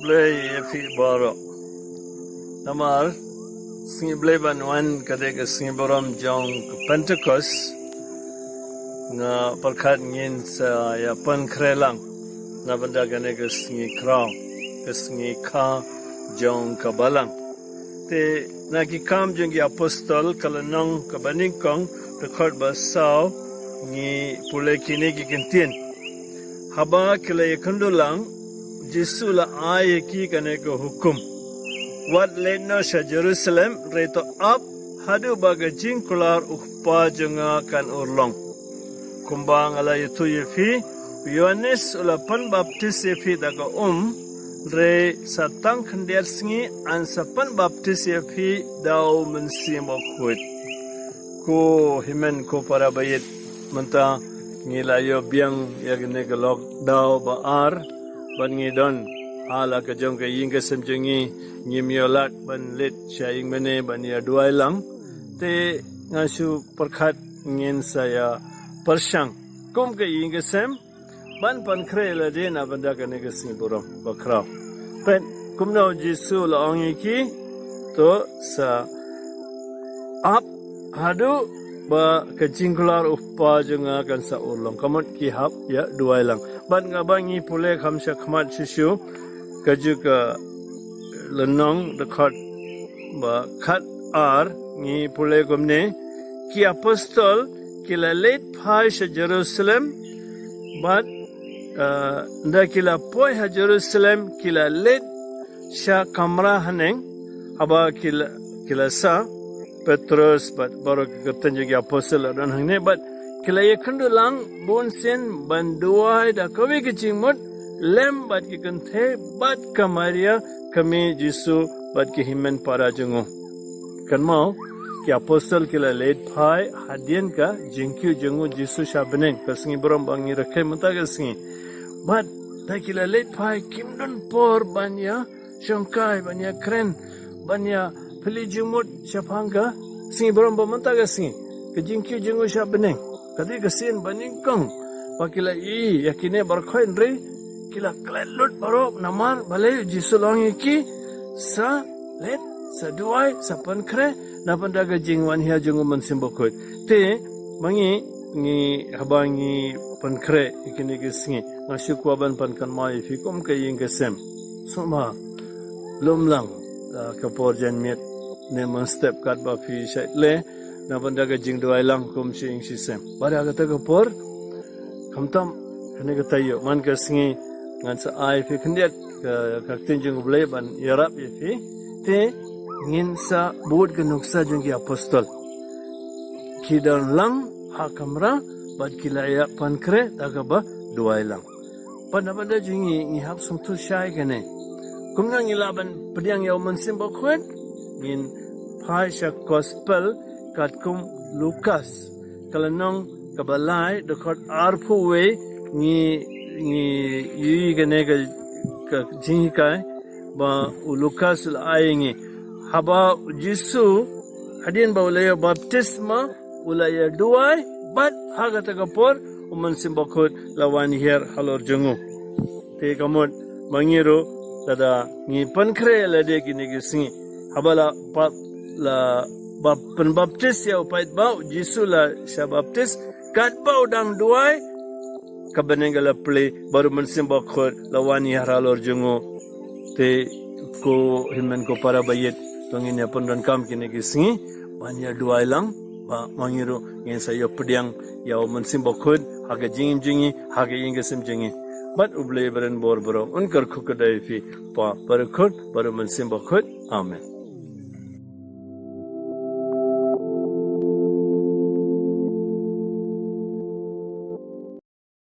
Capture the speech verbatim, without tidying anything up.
Blei ïa phi baroh. Namar sngi Blei ban wan ka dei ka sngi burom jong ka Pentecost. Nga pyrkhat ngin sa ïa pynkhreh lang na bynta kane ka sngi khraw, ka sngi kha jong ka balang. Te na ki Kam jong ki Apostol ka lynnong kaba nyngkong, dkhot ba saw, ngi pule kine ki kyntien. Haba ki la ïakynduh lang, Jisu la ai ïa ki kane ka hukum: Wat leit noh sha Jerusalem, hynrei to ap haduh ba ka jingkular u Kpa jong nga kan urlong. Kumba nga la ïathuh ïa phi, u Ïoannis u la pynbaptis ïa phi da ka um, hynrei sa tang khyndiat sngi yn sa pynbaptis ïa phi da u Mynsiem Bakhuid. Ko hynmen ko para baieit, mynta ngi la ïoh biang ïa kane ka lockdown ba ar, ban ngi don ha la ka jong ka ïing ka sem jong ngi, ngim ïoh lad ban leit sha ïing mane ban ïa duwai lang. Te nga shu pyrkhat ngin sa ïa pyrshang kum ka ïing ka sem ban pynkhreh lade na bynta kane ka sngi burom ba khraw. Peit kumno Jisu la ong ïa ki, to sa ap haduh ba ka jingkular u Kpa jong nga kan sa urlong. Ka mut ki hap ïa duwai lang. Bad nga ba ngi pule kham sha khmat shisha ka ju ka lynnong dkhot ba khat ar, ngi pule kumne: Ki Apostol ki la leit phai sha Jerusalem, bad, eh, ynda ki la poi ha Jerusalem ki la leit sha kamra haneng, haba ki la, ki la sah, Petros bad baroh ki kyrteng jong ki Apostol la don hangne, bad ki la ïakynduh lang bunsien ban duwai da kawei ka jingmut lem bad ki kynthei bad ka Maria kmie Jisu bad ki hynmen para jong u. Kynmaw, ki Apostol ki la leit phai hadien ka jingkiew jong u Jisu sha bneng, ka sngi burom ba ngi rakhe mynta ka sngi. Bad da ki la leit phai, kim don por ban ïa shongkai, ban ïa kren, ban ïa phylliew jingmut shaphang ka sngi burom ba mynta ka sngi, ka jingkiew jong u sha bneng. Ka dei ka sien ba nyngkong ba ki la ïohi ïa kine baroh khoit, hynrei ki la klet lut baroh. Namar balei? U Jisu la ong ïa ki, sa leit, sa duwai, sa pynkhreh na bynta ka jingwan hiar jong u Mynsiem Bakhuid. Te ma ngi, ngi, haba ngi pynkhreh ïa kine ki sngi, nga shu kwah ban pynkynmaw ïa phi kum ka ïing ka sem. Sngewbha lum lang, ah, ka por janmiet ne mynstep katba phi shait leh na bynta ka jingduwai lang kum shi ïing shi sem. Bad ha kata ka por, khamtam kane ka taïew, man ka sngi ngan sa ai phi khyndiat ka, ka ktien jong U Blei ban ïarap ïa phi. Te ngin sa bud ka nuksa jong ki Apostol. Ki don lang ha kamra bad ki la ïa pynkhreh da kaba duwai lang. Bad na bynta jong ngi, ngi hap sngewthuh shai kane. Kumno ngi lah ban pdiang ïa u Mynsiem Bakhuid? Ngin phai sha Gospel katkum Lukas, ka lynnong kaba lai, dkhot arphew wei, ngi, ngi ïohi kane ka, ka jinghikai ba u Lukas u la ai ïa ngi. Haba u Jisu, hadien ba u la ïa baptisma, u la ïa duwai, bad ha kata ka por u Mynsiem Bakhuid la wan hiar halor jong u. Te ka mut ma ngi ruh, lada ngi pynkhreh lade kine ki sngi, haba la pap, la bap, pynbaptis ïa u paidbah, u Jisu la shah baptis, katba u dang duwai, ka bneng ka la plie, bad u Mynsiem Bakhuid la wan hiar halor jong u. Te ko hynmen ko para baieit, to ngin ïa pyndonkam kine ki sngi ban ïa duwai lang, ba ma ngi ruh ngin sa ïa pdiang ïa u Mynsiem Bakhuid ha ka jingim jong ngi, ha ka ïing ka sem jong ngi. Bad U Blei ba ren bor baroh un kyrkhu kyrdoh ïa phi, Kpa, bad U Khun, bad U Mynsiem Bakhuid. Amen.